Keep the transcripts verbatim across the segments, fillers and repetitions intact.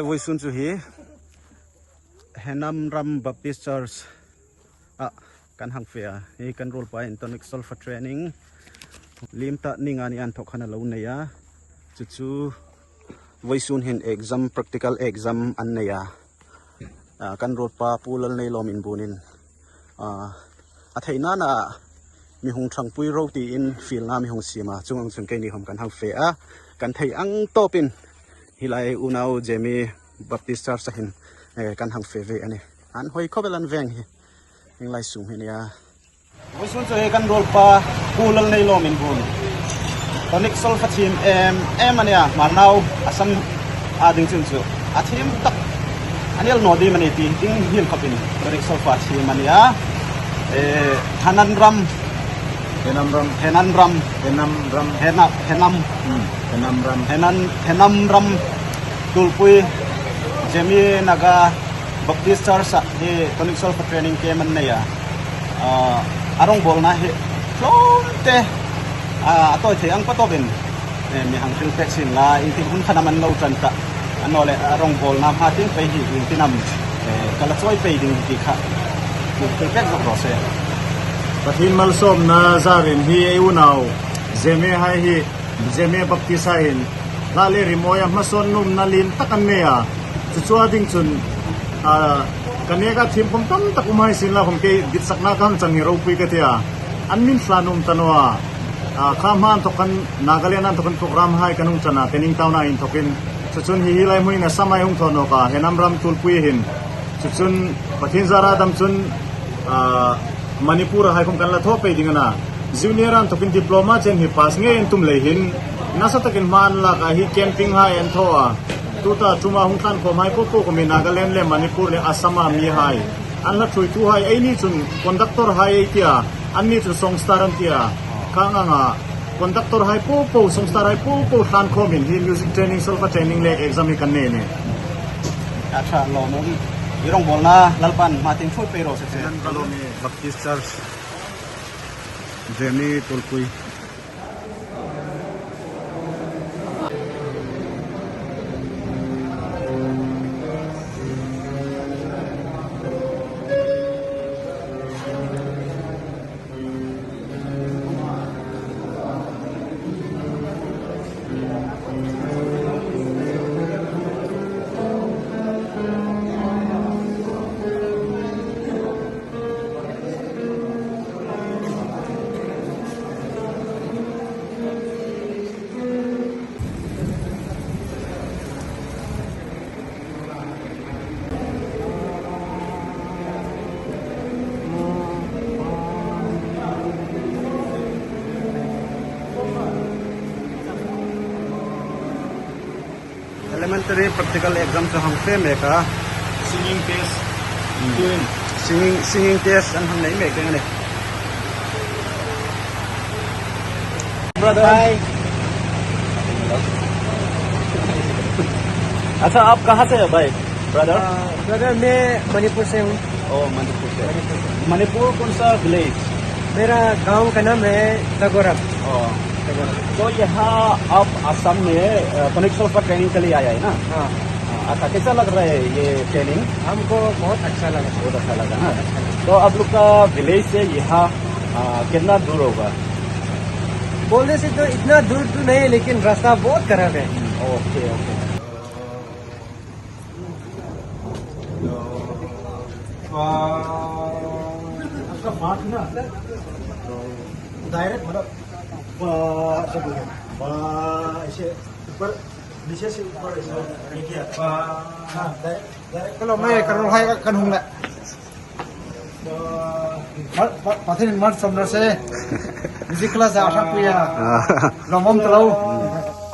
Vawisun chu hi Henamram Baptist Church-a kan hang fe a. Hi kan ruolpa in tonic solfa training liem ta ni nga ni inthok khan a lo nei a. Chu chu vawisun hin exam, practical exam an nei a. A, kan ruolpa Pu Lalneilawm inbuonin, a, a theina na mi hung ṭhangpui ro tiin fielna mi hung siem a, chuong ang chun keini khom kan hang fe a, kan thei ang tawpin hi lai unau Zemi Baptist Church-a hin, eh, kan hang fe ve a nih. An hoi khawp el an veng hi, hieng lai sung hi nia. Vawisun chu hi kan ruolpa Pu Lalneilawm inbuon. Tonic solfa thiem em em a nia, Hmar nau Assam-a ding chun chu a thiem tak a ni el naw ding am a ni ti ding hiel khawpin tonic solfa thiem a nia. Eh, Henamram. Henamram. Henamram. Henamram. Hena-, Henam. Hmm. Henamram. Henan-, Henamram Tulpui Zemi Naga Baptist Church-a hi tonic solfa training camp an nei a. Ah, a rongbawlna hi tlawmte, ah, a tawi thei ang patawkin, eh, mi hang hril pek sien la, iengtin hun khan am an lo ṭan ta. Annawleh a rongbawlna hma tieng pei hi iengtin am, eh, ka la chawi pei ding ti kha hril pek zawk raw se. Pathien malsawmna zarin hi ei unau Zemi hai hi, Zemi Baptist-a hin hla le rimawi a hmasawn nuomna lien tak an nei a. Chu chu a ding chun, a, ka neka thiem khom tam tak um hai sien la khom kei ditsakna ka hang chang hi ropui ka ti a. An mi hla nuom ta naw a. A, kha hma inthok khan Nagaland inthok khan program hai kan hung ṭan a, Tening Town-a inthawkin. Chu chun hi hi lai hmun Assam-a ei hung thaw nawk a, Henamram Tulpui hin. Chu chun Pathien zara dam chun, a, Manipur-a hai khom kan la thaw pei ding a na. Junior inthawkin diploma chen hi pass ngei an tum lei hin, nasa takin hma an lak a, hi camping hai an thaw a. Tuta ṭuma hung tlan khom hai po po khom hi Nagaland le Manipur le Assam-a mi hai. An hla ṭhuoitu hai, eini chun conductor hai ei ti a, anni chun song star an ti a. Kha ang anga conductor hai po po, song star hai po po tlan khawmin hi music training, solfa training le exam hi kan nei a nih. A ṭha lawm um. I rongbawlna Lalpan hma tieng ṭhuoi pei raw se. Nan ka lawm e. Baptist Church, Zemi Tulpui. Elementary practical exam chu hang fe mek a. Singing test. Hmm. Tuin. Singing, singing test an hang nei mek ding a nih. Brother. Hi. अच्छा, आप कहाँ से हैं भाई? Brother? अ, brother, मैं मणिपुर से हूँ। ओ, मणिपुर से। मणिपुर से। मणिपुर कौन सा village? मेरा गांव का नाम है तगोरम। ओ। तगोरम। तो यहाँ आप आसाम में, अ, tonic solfa training के लिए आया है ना? हाँ। हाँ, अच्छा, कैसा लग रहा है ये training? हमको बहुत अच्छा लगा। बहुत अच्छा लगा ना? अच्छा लगा। तो आप लोग का village से यहाँ, अ, कितना दूर होगा? बोलने से तो इतना दूर तो नहीं है, लेकिन रास्ता बहुत खराब है। OK, OK। आपका पाठ ना, direct मतलब, ऐसे ऊपर, नीचे से ऊपर ऐसे, हाँ, direct, direct। Hello, मैं करुण भाई का कन्हूंगा। Pa-, pa-, Pathian in mal som na se. Music class a hang pui a. Lawmum ta lo.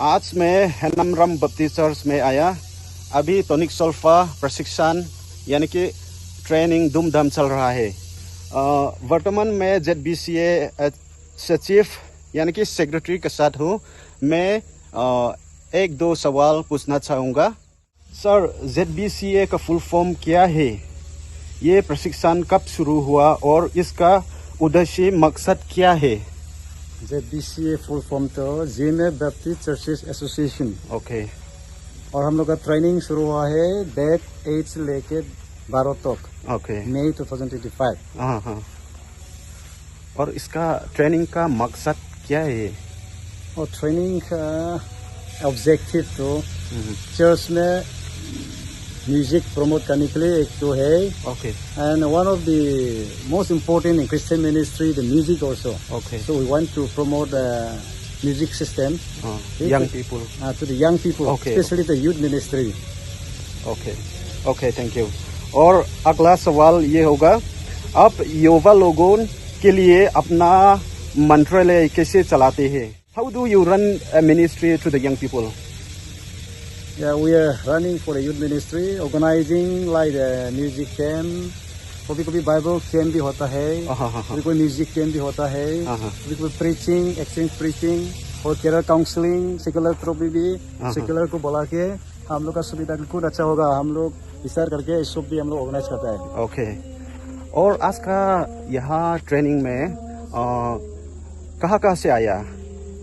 आज मैं हेनमराम बप्टिस्ट चर्च में आया। अभी tonic solfa प्रशिक्षण यानी कि ट्रेनिंग धूमधाम चल रहा है। अ, वर्तमान में जेडबीसीए, अ, सचिव यानी कि सेक्रेटरी के साथ हूँ। मैं, अ, एक दो सवाल पूछना चाहूँगा। सर, जेडबीसीए का फुल फॉर्म क्या है? ये प्रशिक्षण कब शुरू हुआ और इसका उद्देश्य मकसद क्या है? जेडबीसीए फुल फॉर्म तो Zeme Baptist Churches Association। OK। और हम लोग का ट्रेनिंग शुरू हुआ है डेट एट से लेके बारह तक, okay. May twenty twenty five. हाँ, हाँ। और इसका ट्रेनिंग का मकसद क्या है? और ट्रेनिंग का ऑब्जेक्टिव तो हम्म। चर्च में म्यूजिक प्रमोट करने के लिए एक तो है। Okay. And one of the most important in Christian ministry, the music also. Okay. So we want to promote the music system. हाँ, to the, young people. Uh, to the young people, okay, especially the youth ministry. Okay, okay, thank you. और अगला सवाल ये होगा, आप युवा लोगों के लिए अपना मंत्रालय कैसे चलाते हैं? How do you run a ministry to the young people? Yeah, we are running for the youth ministry, organizing like the music camp. कभी कभी बाइबल कैंप भी होता है, हाँ, हाँ, हाँ। कभी कोई म्यूजिक कैंप भी होता है, हाँ, हाँ। कभी कोई प्रीचिंग, एक्सचेंज प्रीचिंग और कैरियर काउंसलिंग, सेकुलर तरफ में भी, हाँ, हाँ। सेकुलर को बुला के हम लोग का सुविधा बिल्कुल अच्छा होगा। हम लोग विचार करके इस सब भी हम लोग ऑर्गेनाइज करता है। ओके। और आज का यहाँ ट्रेनिंग में, अ, कहाँ-कहाँ से आया?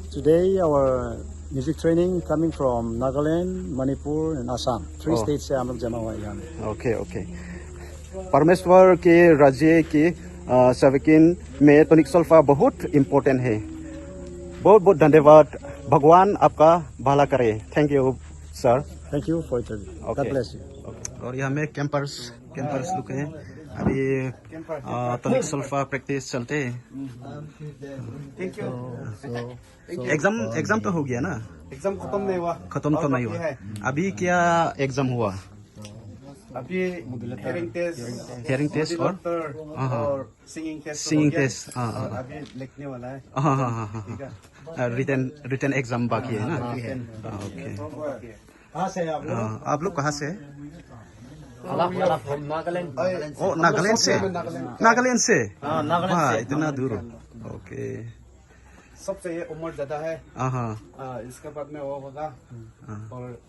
Today our music training coming from Nagaland, Manipur and Assam। Three, oh, states से हम लोग जमा हुआ है यहाँ में। Okay, okay. परमेश्वर के राज्य की, अ, सेवकिन में टॉनिक सोल्फा बहुत इम्पोर्टेंट है। बहुत बहुत धन्यवाद। भगवान आपका भला करे। Thank you sir. Thank you for interview। Okay. God bless you। Okay. और यहाँ में कैंपर्स, कैंपर्स लोग हैं। अभी, अ, टॉनिक सोल्फा प्रैक्टिस चलते हैं। Thank you. एग्जाम, एग्जाम तो हो गया ना? एग्जाम खत्म नहीं हुआ। खत्म तो नहीं हुआ। अभी क्या एग्जाम हुआ? अभी हियरिंग टेस्ट, हियरिंग टेस्ट और? डॉक्टर हाँ, हाँ। और सिंगिंग टेस्ट हो गया। सिंगिंग टेस्ट, हाँ, हाँ। और अभी लिखने वाला है। हाँ, हाँ, हाँ, हाँ, हाँ। ठीक है। अ, रिटन, रिटन एग्जाम बाकी है ना? हाँ, रिटन। हाँ, ओके। ओके। कहाँ से हैं आप लोग? हाँ, आप लोग कहाँ से हैं? Alap, Alap, हम नागालैंड। ओ, नागालैंड से? नागालैंड। नागालैंड से? हाँ, नागालैंड से। वाह, इतना दूर। ओके। सबसे ये उम्र ज्यादा है। हाँ, हाँ। आ, इसके बाद में वो होगा। हाँ। और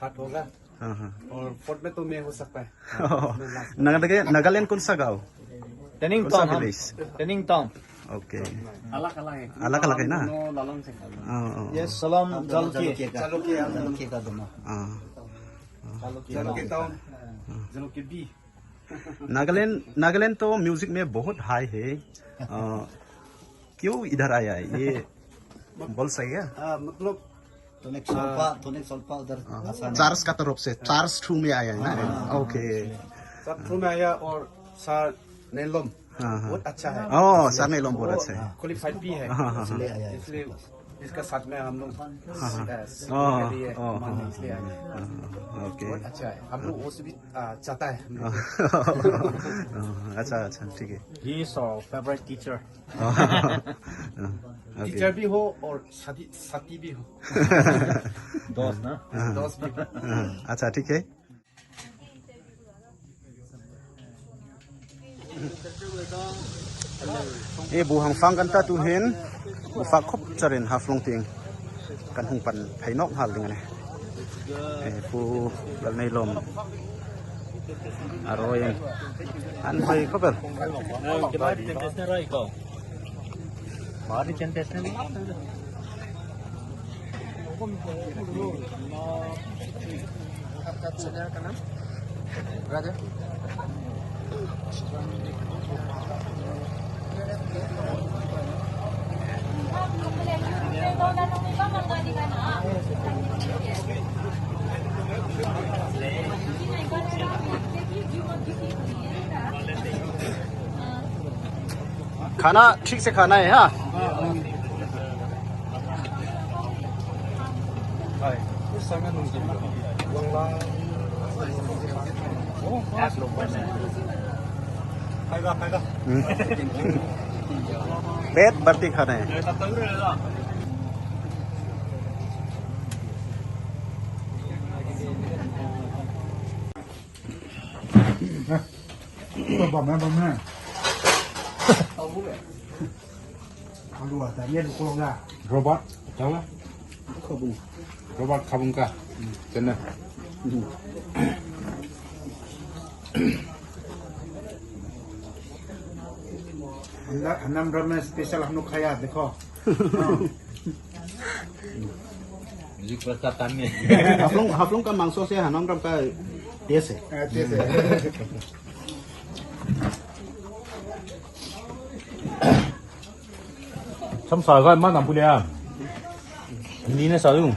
थर्ड होगा। हाँ, हाँ। और फोर्थ में तो मैं हो सकता है। मैं लास्ट। नागालैंड, नागालैंड कौन सा गांव? Tending town. कौन सा विलेज? Tending town. ओके। अलग अलग है। अलग अलग है ना? दोनों लालों से। हाँ, हाँ। ये सलाम जालुकी। जालुकी का दोनों। हाँ। जालुकी टाउन। जालुकी बी। नागालैंड, नागालैंड तो म्यूजिक में बहुत हाई है। अ, क्यों इधर आया है? ये बोल सही है? आ, मतलब, टॉनिक सोल्फा, टॉनिक सोल्फा उधर हाँ, आसान है। चर्च का तरफ से, चर्च थ्रू में आया है ना? हाँ, हाँ, ओके। चर्च थ्रू में आया और सर नेलोम हाँ, हाँ। बहुत अच्छा है। ओह, सर नेलोम बहुत अच्छा है। क्वालिफाइड भी है। हाँ, हाँ, हाँ। इसलिए आया है। इसलिए इसका साथ में हम लोग, हाँ, हाँ। अ, सीखने के लिए, हाँ, हाँ, इसलिए आया है। हाँ, हाँ, ओके। बहुत अच्छा है। हम लोग वो से भी, अ, चाहता है। हाँ, अच्छा, अच्छा, ठीक है। He is our favorite teacher। हाँ, ओके। टीचर भी हो और साथी, साथी भी हो। दोस्त ना? हाँ। दोस्त भी। हाँ, अच्छा, ठीक है। E, bu hang fang kan ta tu hin, bu fak khop charin Haflong tieng kan hung pan phei nawk nghal ding a nih. E, Pu Lalneilawm a rawi in an hoi khop el. खाना ठीक से खाना है, हाँ? पेट भर के खाना है। Bam na, bam na. Alu ah, ta ye lu ko la. Robot, tahu nggak? Robot kabung ka. Chennai. हम ना, हम ना, हम ना स्पेशल हम लोग खाया, देखो। हाँ। Music प्रसाद तान्ने। Haflong, Haflong का मांस से हनम रम का taste है। हाँ, taste है। Sam sa ga ma nam pu le a. Ni ne sa lu.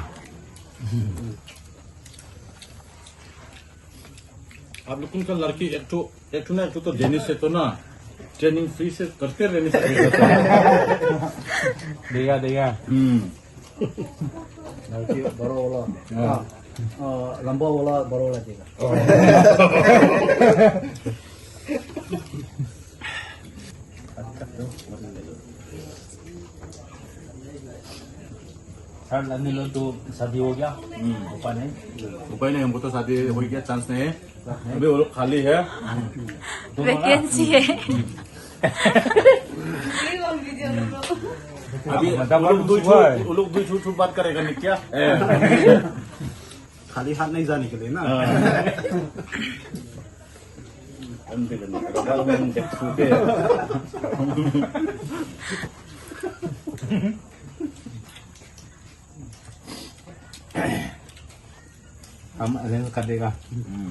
आप लोग कौन सा लड़की एक ठो, एक ठो ना, एक ठो तो जेनी से तो ना, training free से करते रहने से। देगा, देगा। हम्म। लड़की बड़ा वाला। हाँ। हाँ, लंबा वाला, बड़ा वाला देगा। सर, अन्य लोग तो शादी हो गया। हम्म। उपाय नहीं। उपाय नहीं, हमको तो शादी हो गया, chance नहीं है। अभी वो लोग खाली है। Vacancy है। अभी मतलब वो लोग दो झूठ, वो लोग दो झूठ, झूठ बात करेगा नहीं क्या? खाली हाथ नहीं जाने के लिए ना। हाँ। हम arrange कर देगा।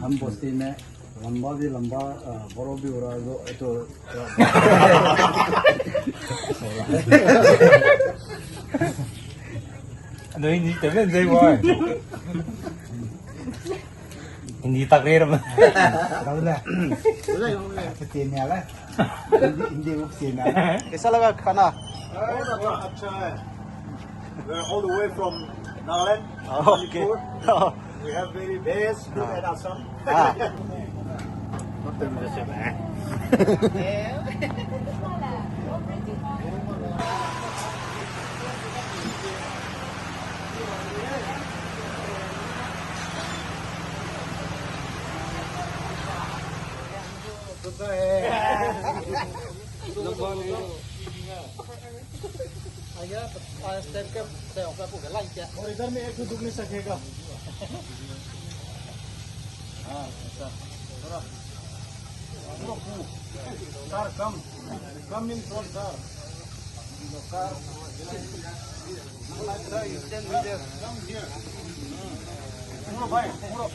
हम बस्ती में लंबा भी लंबा, अ, बड़ो भी हो रहा है, जो, तो, नहीं, नहीं, तभी नहीं हुआ है। Hindi tak rir. Tahu dah. Betul ni lah. Hindi, Hindi uksi na. कैसा लगा खाना? बहुत अच्छा, अच्छा है। We're all the way from Nagaland, Manipur. We have very best food at Assam. Ah. और इधर में एक भी दुख नहीं सकेगा। हाँ, ऐसा। थोड़ा। Sir, come. Come in front, sir. Sir, come here. मुड़ो भाई, मुड़ो।